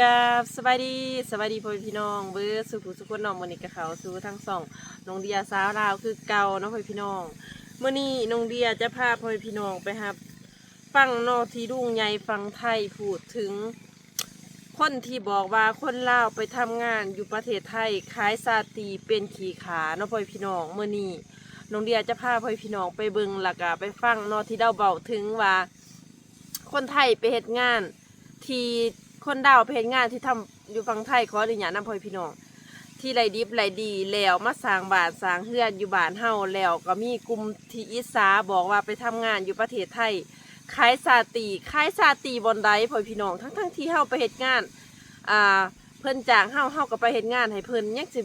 ກາບສະບາຍດີ ສະບາຍດີພໍ່ແມ່ພີ່ນ້ອງເບິດສູ່ຜູ້ສູ່ຄົນເນາະ. ມື້ນີ້ກໍເຂົ້າສູ່ທາງຊ່ອງນ້ອງເດຍສາວລາວຄືເກົ່າເນາະພໍ່ແມ່ພີ່ນ້ອງ. ມື້ນີ້ນ້ອງເດຍຈະພາພໍ່ແມ່ພີ່ນ້ອງໄປຮັບຟັງເນາະ ທີ່ລຸງໃຫຍ່ຝັ່ງໄທພູດເຖິງຄົນທີ່ບອກວ່າຄົນລາວໄປທຳງານຢູ່ປະເທດໄທຂາຍຊາດຕີເປັນຂີ້ຂ້າເນາະພໍ່ແມ່ພີ່ນ້ອງ. ມື້ນີ້ນ້ອງເດຍຈະພາພໍ່ແມ່ພີ່ນ້ອງໄປເບິ່ງ ແລ້ວກໍໄປຟັງເນາະ ທີ່ລາວເວົ້າເຖິງວ່າ ຄົນໄທໄປເຮັດງານ ທີ່ຄົນລາວໄປເຮັດງານທີ່ທຳ ຢູ່ຝັ່ງໄທ ຂໍອະນຸຍາດນຳພໍ່ແມ່ພີ່ນ້ອງ ທີ່ໄດ້ດິບໄດ້ດີ ແລ້ວມາສ້າງບ້ານສ້າງເຮືອນຢູ່ບ້ານເຮົາ ແລ້ວກໍມີກຸ່ມທີ່ອິດສາ ບອກວ່າໄປທຳງານຢູ່ປະເທດໄທຂາຍຊາດຕີ. ຂາຍຊາດຕີບ່ອນໃດພໍ່ແມ່ພີ່ນ້ອງ? ທັງໆທີ່ເຮົາໄປເຮັດງານ ອ່າ ເພິ່ນຈ້າງເຮົາ ເຮົາກໍໄປເຮັດງານໃຫ້ເພິ່ນ ຍັງຊິ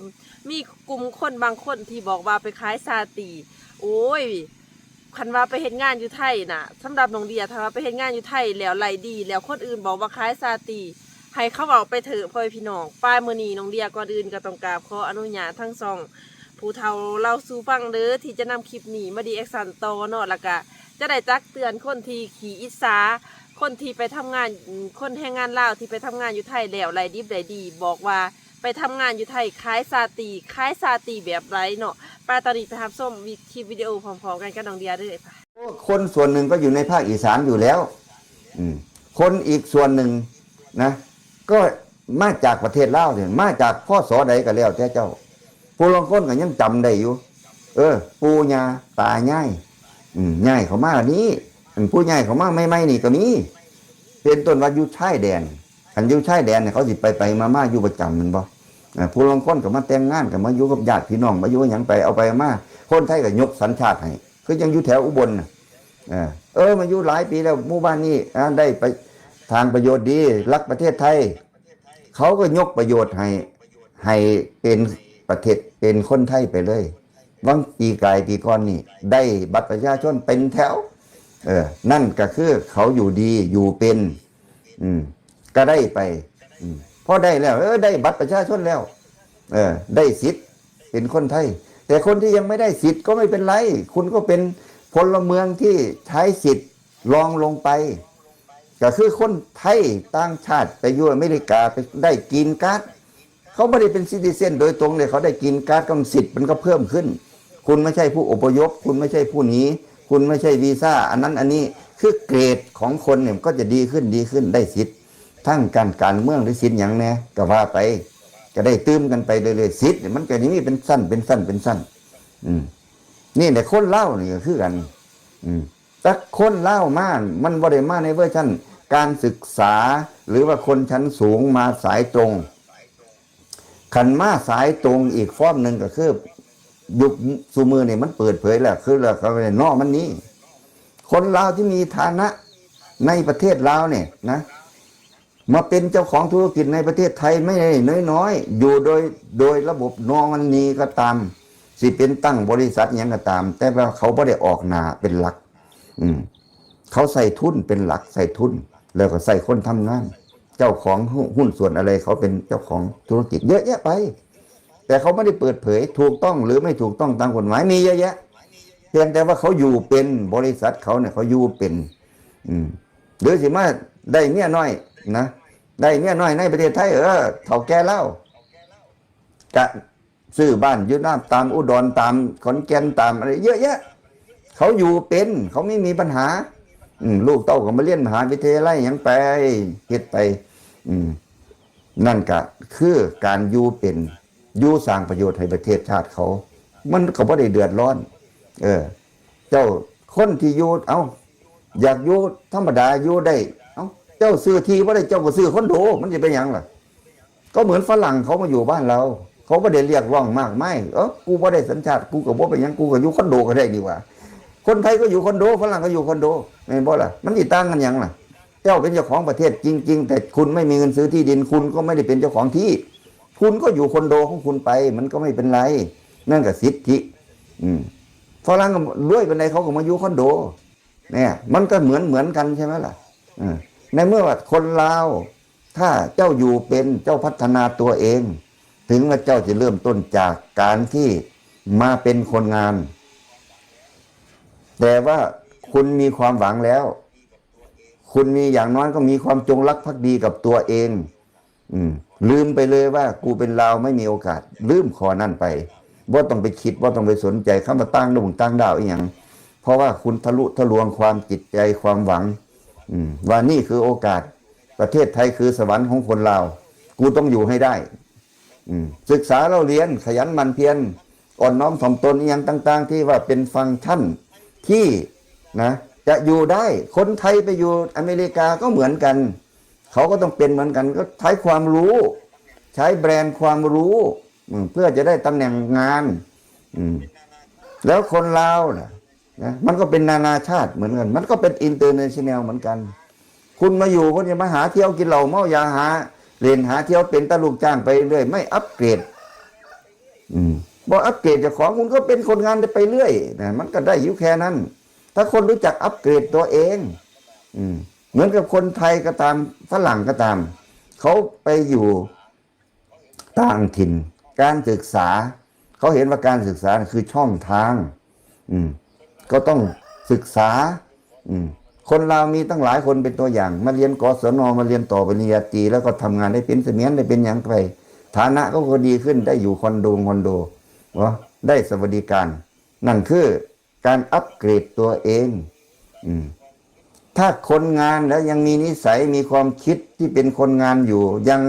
ມີກຸ່ມຄົນບາງຄົນທີ່ບອກວ່າໄປຂາຍຊາດຕີ. ໂອ້ຍ ຄັນວ່າໄປເຮັດງານຢູ່ໄທນະ ສຳລັບນ້ອງເດຍ ຖ້າວ່າໄປເຮັດງານຢູ່ໄທແລ້ວໄດ້ດີ ແລ້ວຄົນອື່ນບອກວ່າຂາຍຊາດຕີ ໃຫ້ເຂົາເວົ້າໄປເຖາະພໍ່ແມ່ພີ່ນ້ອງ. ປາຍມື້ນີ້ນ້ອງເດຍ ກ່ອນອື່ນກໍຕ້ອງກາບຂໍອະນຸຍາດທາງຊ່ອງຜູ້ເຖົ້າເລົ່າສູ່ຟັງເດີ ທີ່ຈະນຳຄລິບນີ້ມາຣີແອັກຊັນຕໍ່ເນາະ ແລ້ວກະຈະໄດ້ຕັກເຕືອນຄົນທີ່ຂີ້ອິດສາ ຄົນທີ່ໄປທຳງານ ຄົນແຮງງານລາວທີ່ໄປທຳງານຢູ່ໄທແລ້ວໄດ້ດິບໄດ້ດີ ບອກວ່າ ໄປທຳງານຢູ່ໄທຂາຍຊາດຕີ ຂາຍຊາດຕີແບບໃດເນາະ? ໄປ ຕອນນີ້ໄປຮັບຊົມວິ ຄລິບວິດີໂອພ້ອມໆກັນກັບນ້ອງເດຍເດີ. ໂອ້ ຄົນສ່ວນໜຶ່ງກໍຢູ່ໃນພາກອີສານຢູ່ແລ້ວ ອືມ ຄົນອີກສ່ວນໜຶ່ງນະ ກໍມາຈາກປະເທດລາວນີ້ ມາຈາກ ພ.ສ. ໃດກໍແລ້ວແຕ່ເຈົ້າ. ຜູ້ລາງຄົນກໍຍັງຈຳໄດ້ຢູ່ ເອີ ປູ່ຍ່າຕາຍາຍ ອືມ ຍ້າຍເຂົ້າມານີ້ ອັນຜູ້ຍ້າຍເຂົ້າມາໃໝ່ໆນີ້ກໍມີ ເປັນຕົ້ນວ່າຢູ່ຊາຍແດນ ຄັນຢູ່ຊາຍແດນນີ້ ເຂົາຊິໄປໆມາໆຢູ່ປະຈຳແມ່ນບໍ່? ເອີ ຜູ້ລາງຄົນກໍມາແຕ່ງງານ ກໍມາຢູ່ກັບຍາດພີ່ນ້ອງ ມາຢູ່ຫຍັງໄປ ເອົາໄປເອົາມາ ຄົນໄທກໍຍົກສັນຊາດໃຫ້ ຄືຈັ່ງຢູ່ແຖວອຸບົນນະ ເອີ ເອີ ມາຢູ່ຫຼາຍປີແລ້ວ ໝູ່ບ້ານນີ້ ອາ ໄດ້ໄປ ທາງປະໂຫຍດດີ ຮັກປະເທດໄທ ເຂົາກໍຍົກປະໂຫຍດໃຫ້ ໃຫ້ເປັນປະເທດ ເປັນຄົນໄທໄປເລີຍ. ຫວ່າງປີກາຍປີກ່ອນນີ້ ໄດ້ບັດປະຊາຊົນເຕັມແຖວ ເອີ ນັ້ນກໍຄືເຂົາຢູ່ດີຢູ່ເປັນ ອືມ ກໍໄດ້ໄປ ອືມ ພໍໄດ້ແລ້ວ ເອີ ໄດ້ບັດປະຊາຊົນແລ້ວ ເອີ ໄດ້ສິດເປັນຄົນໄທ ແຕ່ຄົນທີ່ຍັງບໍ່ໄດ້ສິດກໍບໍ່ເປັນໄລ ຄຸນກໍເປັນພົນລະເມືອງທີ່ໃຊ້ສິດລອງລົງໄປ ກໍຄືຄົນໄທຕ່າງຊາດໄປຢູ່ອາເມລິກາ ໄປໄດ້ກຣີນກາດ ເຂົາບໍ່ໄດ້ເປັນຊິຕິເຊັນໂດຍຕົງເດ້ ເຂົາໄດ້ກຣີນກາດ ກໍສິດມັນກໍເພີ່ມຂຶ້ນ ຄຸນໄມ່ໃຊ່ຜູ້ອົບພະຍົບ ຄຸນໄມ່ໃຊ່ຜູ້ໜີ ຄຸນໄມ່ໃຊ່ວີຊາອັນນັ້ນອັນນີ້ ຄືເກຣດຂອງຄົນນີ້ມັນກໍຈະດີຂຶ້ນ ດີຂຶ້ນ ໄດ້ສິດທາງການ ການເມືອງ ໄດ້ສິດຫຍັງແດ່ ກໍວ່າໄປ ກໍໄດ້ຕື່ມກັນໄປເລື້ອຍໆ ສິດມັນກໍຊິມີເປັນຊັ້ນ ເປັນຊັ້ນ ເປັນຊັ້ນ ອືມ ນີ້ແຫຼະ ຄົນລາວນີ້ກໍຄືກັນ ອືມ ແຕ່ຄົນລາວມາ ມັນບໍ່ໄດ້ມາໃນເວີຊັນການສຶກສາ ຫຼືວ່າຄົນຊັ້ນສູງມາສາຍຕົງ. ຄັນມາສາຍຕົງອີກຟອມໜຶ່ງກໍຄື ຍຸກຊຸມື້ນີ້ມັນເປີດເຜີຍແລ້ວ ຄືແລ້ວເຂົາເນາະ ມັນນີ້ ຄົນລາວທີ່ມີຖານະໃນປະເທດລາວນີ້ນະ ມາເປັນເຈົ້າຂອງທຸລະກິດໃນປະເທດໄທ ໄມ່ນ້ອຍໆ ຢູ່ໂດຍ ໂດຍລະບົບນອມມັນນີ້ກໍຕາມ ຊິເປັນຕັ້ງບໍລິສັດຫຍັງກໍຕາມ ແຕ່ວ່າເຂົາບໍ່ໄດ້ອອກໜ້າເປັນຫຼັກ ອືມ ເຂົາໃຊ້ທຶນເປັນຫຼັກ ໃຊ້ທຶນ ແລ້ວກໍໃຊ້ຄົນທຳງານ ເຈົ້າຂອງຫຸ້ນສ່ວນອະໄລ ເຂົາເປັນເຈົ້າຂອງທຸລະກິດເຍອະແຍະໄປ ແຕ່ເຂົາບໍ່ໄດ້ເປີດເຜີຍ ຖືກຕ້ອງຫຼືໄມ່ຖືກຕ້ອງຕາມກົດໝາຍ ມີເຍອະແຍະ ພຽງແຕ່ວ່າເຂົາຢູ່ເປັນ ບໍລິສັດເຂົານີ້ ເຂົາຢູ່ເປັນ ອືມ ຫຼືຊິມາໄດ້ເມຍນ້ອຍນະ ໄດ້ເມຍນ້ອຍໃນປະເທດໄທ ເອີ ເຖົ້າແກ່ລາວ ກະຊື້ບ້ານຢູ່ນຳ ຕາມອຸດອນ ຕາມຂອນແກ່ນ ຕາມອະໄລເຍອະແຍະ ເຂົາຢູ່ເປັນ ເຂົາມີ ມີບັນຫາ ອືມ ລູກເຕົ້າກໍມາຮຽນມະຫາວິທະຍາໄລຫຍັງໄປ ເຮັດໄປ ອືມ ນັ້ນກະຄືການຢູ່ເປັນ ຢູ່ສ້າງປະໂຫຍດໃຫ້ປະເທດຊາດເຂົາ ມັນກໍບໍ່ໄດ້ເດືອດຮ້ອນ ເອີ ເຈົ້າ ຄົນທີ່ຢູ່ ເອົ້າ ຢາກຢູ່ທຳມະດາຢູ່ໄດ້ ເອົ້າ ເຈົ້າຊື້ທີ່ບໍ່ໄດ້ ເຈົ້າກໍຊື້ຄອນໂດ ມັນຊິເປັນຫຍັງລະ? ກໍເໝືອນຝຣັ່ງເຂົາມາຢູ່ບ້ານລາວ ເຂົາບໍ່ໄດ້ຮຽກຮ້ອງມາກມາຍ ເອີ ກູບໍ່ໄດ້ສັນຊາດ ກູກໍບໍ່ເປັນຫຍັງ ກູກໍຢູ່ຄອນໂດກໍໄດ້ນີ້ຫວ່າ ຄົນໄທກໍຢູ່ຄອນໂດ ຝຣັ່ງກໍຢູ່ຄອນໂດ ແມ່ນບໍ່ລະ? ມັນຊິຕ່າງກັນຫຍັງລະ? ເຈົ້າເປັນເຈົ້າຂອງປະເທດຈິງໆ ແຕ່ຄຸນໄມ່ມີເງິນຊື້ທີ່ດິນ ຄຸນກໍໄມ່ໄດ້ເປັນເຈົ້າຂອງທີ່ ຄຸນກໍຢູ່ຄອນໂດຂອງຄຸນໄປ ມັນກໍໄມ່ເປັນໄລ ນັ້ນກໍສິດທິ ອືມ ຝຣັ່ງລວຍປານໃດ ເຂົາກໍມາຢູ່ຄອນໂດ ແນ ມັນກໍເໝືອນໆກັນ ໃຊ່ໄໝລະ? ເອີ ໃນເມື່ອວ່າຄົນລາວ ຖ້າເຈົ້າຢູ່ເປັນ ເຈົ້າພັດທະນາຕົວເອງ ເຖິງວ່າເຈົ້າຈະເລີ່ມຕົ້ນຈາກການທີ່ມາເປັນຄົນງານ ແຕ່ວ່າຄຸນມີຄວາມຫວັງແລ້ວ ຄຸນມີ ຢ່າງໜ້ອຍກໍມີຄວາມຈົງລັກພັກດີກັບຕົວເອງ อืม ลืมไปเลยว่ากูเป็นลาวไม่มีโอกาส ลืมข้อนั้นไป บ่ต้องไปคิด บ่ต้องไปสนใจคำว่าต่างดงต่างด้าวอีหยัง เพราะว่าคุณทะลุทะลวงความจิตใจ ความหวัง อืม ว่านี่คือโอกาส ประเทศไทยคือสวรรค์ของคนลาว กูต้องอยู่ให้ได้ อืม ศึกษาเล่าเรียน ขยันหมั่นเพียร อ่อนน้อมถ่อมตน อีหยังต่างๆ ที่ว่าเป็นฟังก์ชันที่ นะ จะอยู่ได้ คนไทยไปอยู่อเมริกาก็เหมือนกัน เขาก็ต้องเป็นเหมือนกัน ก็ใช้ความรู้ ใช้แบรนด์ความรู้ อืม เพื่อจะได้ตำแหน่งงาน อืม แล้วคนลาวน่ะ นะ มันก็เป็นนานาชาติเหมือนกัน มันก็เป็น international เหมือนกัน คุณมาอยู่ คุณจะมาหาเที่ยวกินเหล้าเมายา หาเล่นหาเที่ยวเป็นตาลูกจ้างไปเรื่อย ไม่อัปเกรด อืม บ่อัปเกรดเจ้าของ คุณก็เป็นคนงานไปเรื่อยนะ มันก็ได้อยู่แค่นั้น ถ้าคนรู้จักอัปเกรดตัวเอง อืม เหมือนกับคนไทยก็ตาม ฝรั่งก็ตาม เขาไปอยู่ต่างถิ่น การศึกษา เขาเห็นว่าการศึกษาน่ะคือช่องทาง อืม ก็ต้องศึกษา อืม คนลาวมีตั้งหลายคนเป็นตัวอย่าง มาเรียน กศน มาเรียนต่อปริญญาตรี แล้วก็ทำงานได้เป็นเสมียน ได้เป็นหยังไป ฐานะเขาก็ดีขึ้น ได้อยู่คอนโด คอนโด เนาะ ได้สวัสดิการ นั่นคือการอัปเกรดตัวเอง อืม ถ้าคนงานแล้วยังมีนิสัย มีความคิดที่เป็นคนงานอยู่ ยัง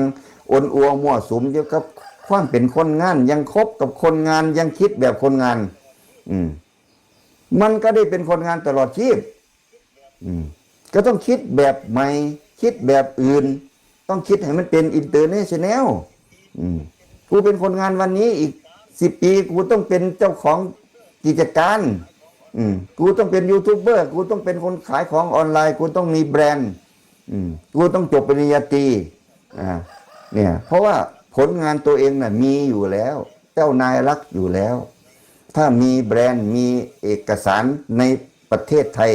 อนอัวมั่วสุมอยู่กับความเป็นคนงาน ยังคบกับคนงาน ยังคิดแบบคนงาน อืม มันก็ได้เป็นคนงานตลอดชีพ อืม ก็ต้องคิดแบบใหม่ คิดแบบอื่น ต้องคิดให้มันเป็น international อืม กูเป็นคนงานวันนี้ อีกสิบปี กูต้องเป็นเจ้าของกิจการ อืม กูต้องเป็นยูทูบเบอร์ กูต้องเป็นคนขายของออนไลน์ กูต้องมีแบรนด์ อืม กูต้องจบปริญญาตรี อ่า เนี่ย เพราะว่าผลงานตัวเองน่ะมีอยู่แล้ว เจ้านายรักอยู่แล้ว ถ้ามีแบรนด์ มีเอกสารในประเทศไทย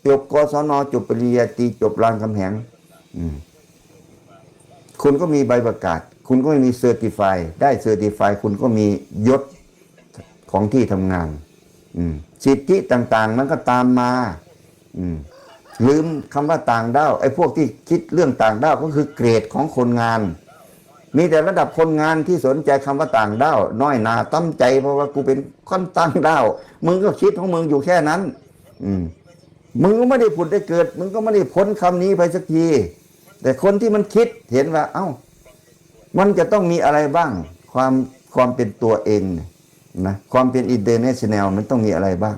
จบ กศน จบปริญญาตรี จบรามคำแหง อืม คุณก็มีใบประกาศ คุณก็มี certify ได้ certify คุณก็มียศของที่ทำงาน อืม สิทธิต่างๆ มันก็ตามมา อืม ลืมคำว่าต่างด้าว ไอ้พวกที่คิดเรื่องต่างด้าวก็คือเกรดของคนงาน มีแต่ระดับคนงานที่สนใจคำว่าต่างด้าว น้อยหน้าต่ำใจ เพราะว่ากูเป็นคนต่างด้าว มึงก็คิดของมึงอยู่แค่นั้น อืม มึงก็ไม่ได้ผุดได้เกิด มึงก็ไม่ได้พ้นคำนี้ไปสักที แต่คนที่มันคิดเห็นว่า เอ้า มันจะต้องมีอะไรบ้าง ความ ความเป็นตัวเองเนี่ยนะ ความเป็น international มันต้องมีอะไรบ้าง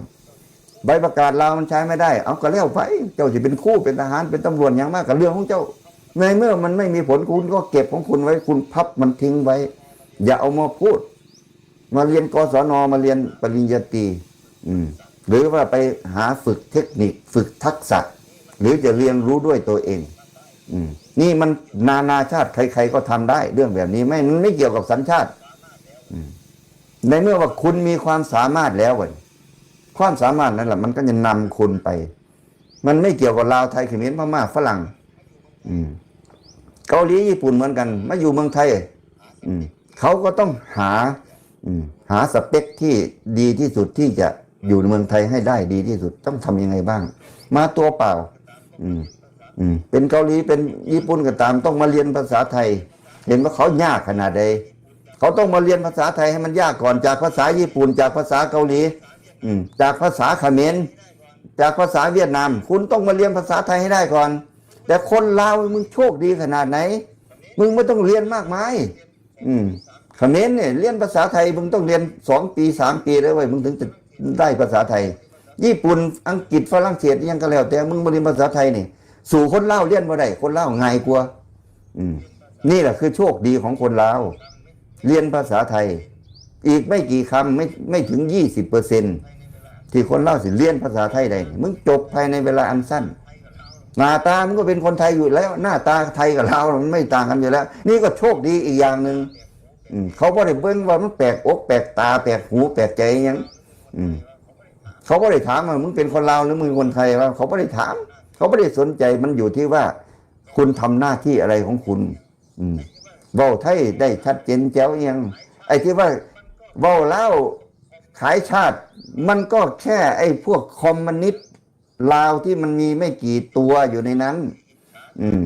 ใบประกาศลาวมันใช้ไม่ได้ เอาก็แล้วไป เจ้าสิเป็นครู เป็นทหาร เป็นตำรวจหยังมาก็เรื่องของเจ้า ในเมื่อมันไม่มีผล คุณก็เก็บของคุณไว้ คุณพับมันทิ้งไว้ อย่าเอามาพูด มาเรียน กศน มาเรียนปริญญาตรี อืม หรือว่าไปหาฝึกเทคนิค ฝึกทักษะ หรือจะเรียนรู้ด้วยตัวเอง อืม นี่มันนานาชาติ ใครๆ ก็ทำได้ เรื่องแบบนี้ ไม่ มันไม่เกี่ยวกับสัญชาติ อืม ในเมื่อว่าคุณมีความสามารถแล้วอะ ความสามารถนั่นแหละ มันก็จะนำคุณไป มันไม่เกี่ยวกับลาว ไทย เขมร พม่า ฝรั่ง อืม เกาหลี ญี่ปุ่นเหมือนกัน มาอยู่เมืองไทย อืม เขาก็ต้องหา อืม หาสเปคที่ดีที่สุดที่จะอยู่ในเมืองไทยให้ได้ดีที่สุด ต้องทำยังไงบ้าง มาตัวเปล่า อืม อืม เป็นเกาหลี เป็นญี่ปุ่นก็ตาม ต้องมาเรียนภาษาไทย เห็นว่าเขายากขนาดใด เขาต้องมาเรียนภาษาไทยให้มันยากก่อน จากภาษาญี่ปุ่น จากภาษาเกาหลี อืม จากภาษาเขมร จากภาษาเวียดนาม คุณต้องมาเรียนภาษาไทยให้ได้ก่อน แต่คนลาวมึงโชคดีขนาดไหน มึงไม่ต้องเรียนมากมาย อืม เขมรเนี่ยเรียนภาษาไทย มึงต้องเรียนสองปี สามปีแล้วเว้ย มึงถึงจะได้ภาษาไทย ญี่ปุ่น อังกฤษ ฝรั่งเศส อิหยังก็แล้ว แต่มึงมาเรียนภาษาไทยนี่ สู้คนลาวเรียนบ่ได้ คนลาวง่ายกว่า อืม นี่แหละคือโชคดีของคนลาว เรียนภาษาไทย อีกไม่กี่คำ ไม่ ไม่ถึงยี่สิบเปอร์เซ็นต์ ที่คนลาวสิเรียนภาษาไทยได้ มึงจบภายในเวลาอันสั้น หน้าตามึงก็เป็นคนไทยอยู่แล้ว หน้าตาไทยกับลาวมันไม่ต่างกันอยู่แล้ว นี่ก็โชคดีอีกอย่างหนึ่ง อืม เขาบ่ได้เบิ่งว่ามึงแปลกอกแปลกตา แปลกหูแปลกใจอิหยัง อืม เขาบ่ได้ถามว่ามึงเป็นคนลาวหรือมึงเป็นคนไทยวะ เขาบ่ได้ถาม เขาบ่ได้สนใจ มันอยู่ที่ว่าคุณทำหน้าที่อะไรของคุณ อืม เว้าไทยได้ชัดเจนแจ๋วอิหยัง ไอ้ที่ว่าเว้าลาวขายชาติ มันก็แค่ไอ้พวกคอมมิวนิสต์ลาวที่มันมีไม่กี่ตัวอยู่ในนั้น อืม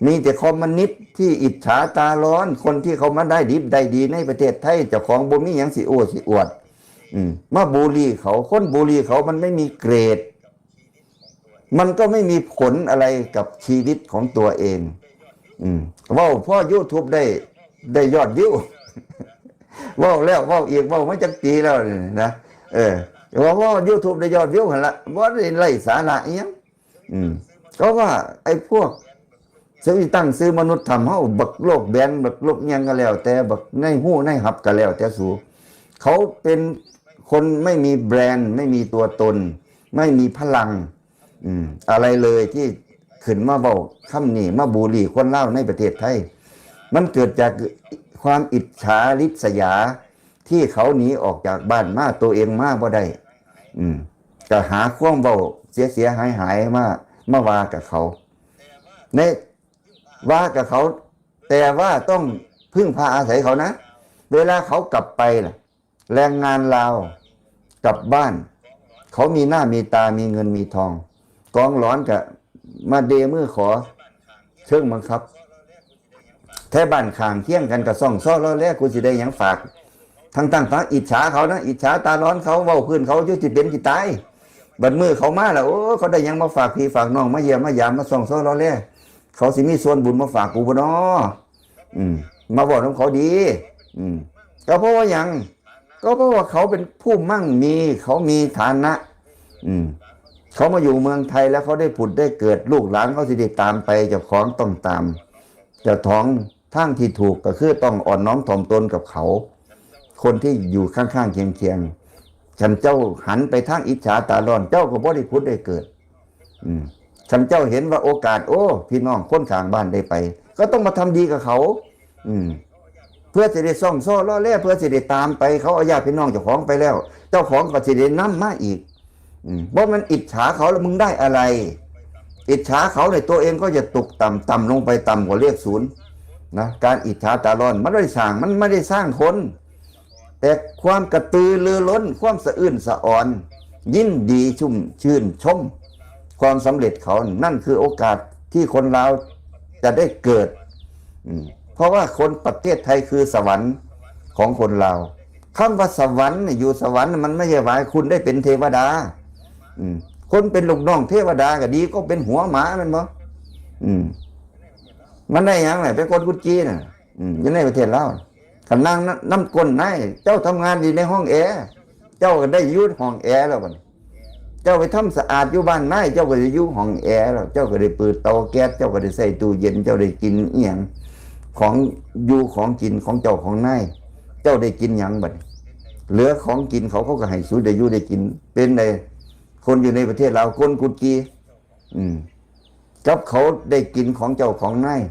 ມີແຕ່ຄອມມູນິດທີ່ອິດສາຕາຮ້ອນ ຄົນທີ່ເຂົາມາໄດ້ດິບໄດ້ດີໃນປະເທດໄທ ເຈົ້າຂອງບໍ່ມີຫຍັງຊິໂອ້ຊິອວດ ອືມ ມາບູລີເຂົາ. ຄົນບູລີເຂົາມັນໄມ່ມີເກຣດ ມັນກໍໄມ່ມີຜົນອະໄລກັບຊີວິດຂອງຕົວເອງ. ອືມ ເວົ້າພໍຢູທູບໄດ້ ໄດ້ຍອດວິວ ເວົ້າແລ້ວເວົ້າອີກ ເວົ້າມາຈັກປີແລ້ວນີ້ນະ ເອີ ເວົ້າ ເວົ້າຢູທູບໄດ້ຍອດວິວຫັ້ນລະ ບໍ່ໄດ້ໄຮ້ສາລະອີ່ຫຍັງ. ອືມ ເພາະວ່າໄອ້ພວກຊິຕັ້ງຊື່ມະນຸດຖ້ຳເຮົາ ບັກໂລກແບນ ບັກໂລກຫຍັງກໍແລ້ວແຕ່ ບັກນາຍຮູ້ນາຍຮັບກໍແລ້ວແຕ່ ສູ ເຂົາເປັນຄົນໄມ່ມີແບຣນ ໄມ່ມີຕົວຕົນ ໄມ່ມີພະລັງ ອືມ ອະໄລເລີຍ ທີ່ຂຶ້ນມາເວົ້າຄຳນີ້ ມາບູລີຄົນລາວໃນປະເທດໄທ. ມັນເກີດຈາກຄວາມອິດສາລິດສະຢາ ທີ່ເຂົາໜີອອກຈາກບ້ານມາ ໂຕເອງມາບໍ່ໄດ້ ອືມ ກໍຫາຄວາມເວົ້າເສຍໆຫາຍໆມາ ມາວ່າກັບເຂົາ ໃນ ວ່າກັບເຂົາ ແຕ່ວ່າຕ້ອງເພິ່ງພາອາໄສເຂົານະ. ເວລາເຂົາກັບໄປລະ ແຮງງານລາວກັບບ້ານ ເຂົາມີໜ້າມີຕາ ມີເງິນມີທອງ ກອງຫຼອນກະມາເດມືຂໍເຊີງບັງຄັບ. ແທ້ບ້ານຂ້າງຄຽງກັນກະຊ່ອງຊໍລໍແລ ກູຊິໄດ້ຫຍັງຝາກ ທັງໆ ຟັງອິດສາເຂົານະ ອິດສາຕາຮ້ອນເຂົາ ເວົ້າພື້ນເຂົາຢູ່ຊິເປັນຊິຕາຍ. ບັດມື້ເຂົາມາລະ ໂອ້ ເຂົາໄດ້ຫຍັງມາຝາກພີ່ຝາກນ້ອງ ມາຢ້ຽມມາຢາມ ມາຊ່ອງຊໍລໍແລ ເຂົາຊິມີສ່ວນບຸນມາຝາກກູບໍ່ນໍ? ອືມ ມາເວົ້ານຳເຂົາດີ. ອືມ ກໍເພາະວ່າຫຍັງ? ກໍເພາະວ່າເຂົາເປັນຜູ້ໝັ້ງມີ ເຂົາມີຖານະ ອືມ ເຂົາມາຢູ່ເມືອງໄທແລ້ວ ເຂົາໄດ້ຜຸດໄດ້ເກີດ ລູກຫຼານເຂົາຊິໄດ້ຕາມໄປ ເຈົ້າຂອງຕ້ອງຕາມ ເຈົ້າຂອງທາງທີ່ຖືກກໍຄືຕ້ອງອ່ອນນ້ອມຖ່ອມຕົນກັບເຂົາ ຄົນທີ່ຢູ່ຂ້າງໆຄຽງໆ. ຄັນເຈົ້າຫັນໄປທາງອິດສາຕາຮ້ອນ ເຈົ້າກໍບໍ່ໄດ້ຜຸດໄດ້ເກີດ. ອືມ ຄັນເຈົ້າເຫັນວ່າໂອກາດ ໂອ້ ພີ່ນ້ອງຄົນຂ້າງບ້ານໄດ້ໄປ ກໍຕ້ອງມາທຳດີກັບເຂົາ ອືມ ເພື່ອຊິໄດ້ຊ່ອງຊໍລໍແລ ເພື່ອຊິໄດ້ຕາມໄປ ເຂົາເອົາຍາດພີ່ນ້ອງເຈົ້າຂອງໄປແລ້ວ ເຈົ້າຂອງກໍຊິໄດ້ນຳມາອີກ. ອືມ ບໍ່ແມ່ນອິດສາເຂົາແລ້ວມຶງໄດ້ອະໄລ ອິດສາເຂົານີ້ ຕົວເອງກໍຈະຕົກຕ່ຳ ຕ່ຳລົງໄປ ຕ່ຳກວ່າເລກສູນນະ. ການອິດສາຕາຮ້ອນມັນບໍ່ໄດ້ສ້າງ ມັນບໍ່ໄດ້ສ້າງຄົນ ແຕ່ຄວາມກະຕືລືລົ້ນ ຄວາມສະອື້ນສະອອນ ຍິນດີຊຸ່ມຊື່ນຊົມຄວາມສຳເລັດເຂົາ. ນັ້ນຄືໂອກາດທີ່ຄົນລາວຈະໄດ້ເກີດ ອືມ ເພາະວ່າຄົນປະເທດໄທຄືສະຫວັນຂອງຄົນລາວ. ຄຳວ່າສະຫວັນນີ້ ຢູ່ສະຫວັນມັນບໍ່ໃຊ່ວ່າໃຫ້ຄຸນໄດ້ເປັນເທວະດາ. ອືມ ຄົນເປັນລູກນ້ອງເທວະດາກໍດີກວ່າເປັນຫົວໝາແມ່ນບໍ່? ອືມ ມັນໄດ້ຫຍັງລະ ເປັນຄົນກຸດຈີນະ? ອືມ ຢູ່ໃນປະເທດລາວ ຄັນນັ່ງນຳກົ້ນນາຍ ເຈົ້າທຳງານຢູ່ໃນຫ້ອງແອ ເຈົ້າກໍໄດ້ຢູ່ຫ້ອງແອແລ້ວບັດນີ້. ເຈົ້າໄປທຳສະອາດຢູ່ບ້ານນາຍ ເຈົ້າກໍໄດ້ຢູ່ຫ້ອງແອແລ້ວ ເຈົ້າກໍໄດ້ເປີດເຕົາແກັສ ເຈົ້າກໍໄດ້ໃຊ້ຕູ້ເຢັນ ເຈົ້າໄດ້ກິນອີ່ຫຍັງ ຂອງຢູ່ຂອງກິນຂອງເຈົ້າຂອງນາຍ ເຈົ້າໄດ້ກິນຫຍັງບັດນີ້? ເຫຼືອຂອງກິນເຂົາ ເຂົາກໍໃຫ້ສູໄດ້ຢູ່ໄດ້ກິນ. ເປັນໃດ ຄົນຢູ່ໃນປະເທດລາວ ຄົນກຸດຈີ ອືມ ກັບເຂົາໄດ້ກິນຂອງເຈົ້າຂອງນາຍ.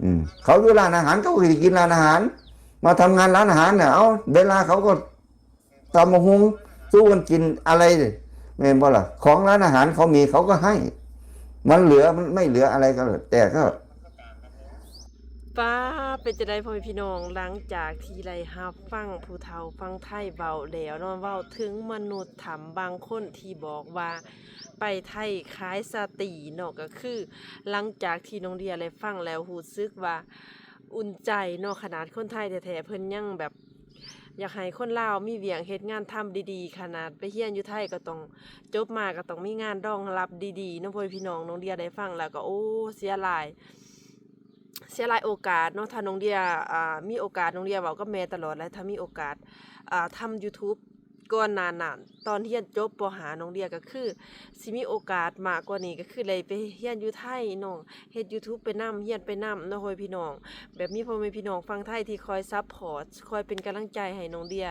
ອືມ ເຂົາຢູ່ຮ້ານອາຫານ ເຂົາກໍໄດ້ກິນຮ້ານອາຫານ ມາທຳງານຮ້ານອາຫານນະ. ເອົາ ເວລາເຂົາກໍຕຳບັກຫຸ່ງສູ່ກັນກິນອະໄລ ແມ່ນບໍ່ລະ? ຂອງຮ້ານອາຫານເຂົາມີ ເຂົາກໍໃຫ້ ມັນເຫຼືອ ມັນໄມ່ເຫຼືອອະໄລກໍແຕ່ກໍ ປ້າ ເປັນຈັ່ງໃດພໍ່ແມ່ພີ່ນ້ອງ? ຫຼັງຈາກທີ່ໄດ້ຮັບຟັງຜູ້ເຖົ້າຝັ່ງໄທເວົ້າແລ້ວເນາະ ເວົ້າເຖິງມະນຸດຖ້ຳບາງຄົນທີ່ບອກວ່າໄປໄທຂາຍສາຕີເນາະ ກໍຄືຫຼັງຈາກທີ່ນ້ອງເດຍໄດ້ຟັງແລ້ວຮູ້ສຶກວ່າອຸ່ນໃຈເນາະ. ຂະໜາດຄົນໄທແທ້ໆ ເພິ່ນຍັງແບບຢາກໃຫ້ຄົນລາວມີວຽກເຮັດງານທຳດີໆ ຂະໜາດໄປຮຽນຢູ່ໄທກໍຕ້ອງ ຈົບມາກໍຕ້ອງມີງານຮອງຮັບດີໆເນາະ ພໍ່ແມ່ພີ່ນ້ອງ. ນ້ອງເດຍໄດ້ຟັງແລ້ວກໍ ໂອ້ ເສຍຫຼາຍ ເສຍຫຼາຍໂອກາດເນາະ. ຖ້ານ້ອງເດຍ ອ່າ ມີໂອກາດ ນ້ອງເດຍເວົ້າກັບແມ່ຕະຫຼອດແຫຼະ ຖ້າມີໂອກາດ ອ່າ ທຳຢູທູບ ກ່ອນໜ້ານັ້ນ ຕອນຮຽນຈົບ ປໍຫ້າ ນ້ອງເດຍກໍຄືຊິມີໂອກາດມາກກວ່ານີ້ ກໍຄືໄດ້ໄປຮຽນຢູ່ໄທເນາະ ເຮັດຢູທູບໄປນຳ ຮຽນໄປນຳເນາະ ພໍ່ແມ່ພີ່ນ້ອງ. ແບບມີພໍ່ແມ່ພີ່ນ້ອງຝັ່ງໄທທີ່ຄອຍຊັບພອດ ຄອຍເປັນກຳລັງໃຈໃຫ້ນ້ອງເດຍ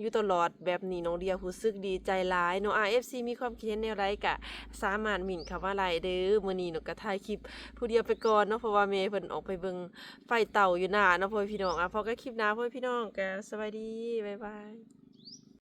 ຢູ່ຕະຫຼອດແບບນີ້ ນ້ອງເດຍຮູ້ສຶກດີໃຈຫຼາຍເນາະ. ອາ ເອັຟຊີ ມີຄວາມຄິດເຫັນແນວໃດກະສາມາດເມັ້ນເຂົ້າມາໄດ້ເດີ. ມື້ນີ້ນ້ອງກະຖ່າຍຄລິບຜູ້ດຽວໄປກ່ອນເນາະ ເພາະວ່າແມ່ເພິ່ນອອກໄປເບິ່ງໄຟເຕົາຢູ່ນາເນາະ ພໍ່ແມ່ພີ່ນ້ອງ. ອາ ພໍ້ກັນຄລິບໜ້າ ພໍ່ແມ່ພີ່ນ້ອງ ກະສະບາຍດີ ບາຍບາຍ.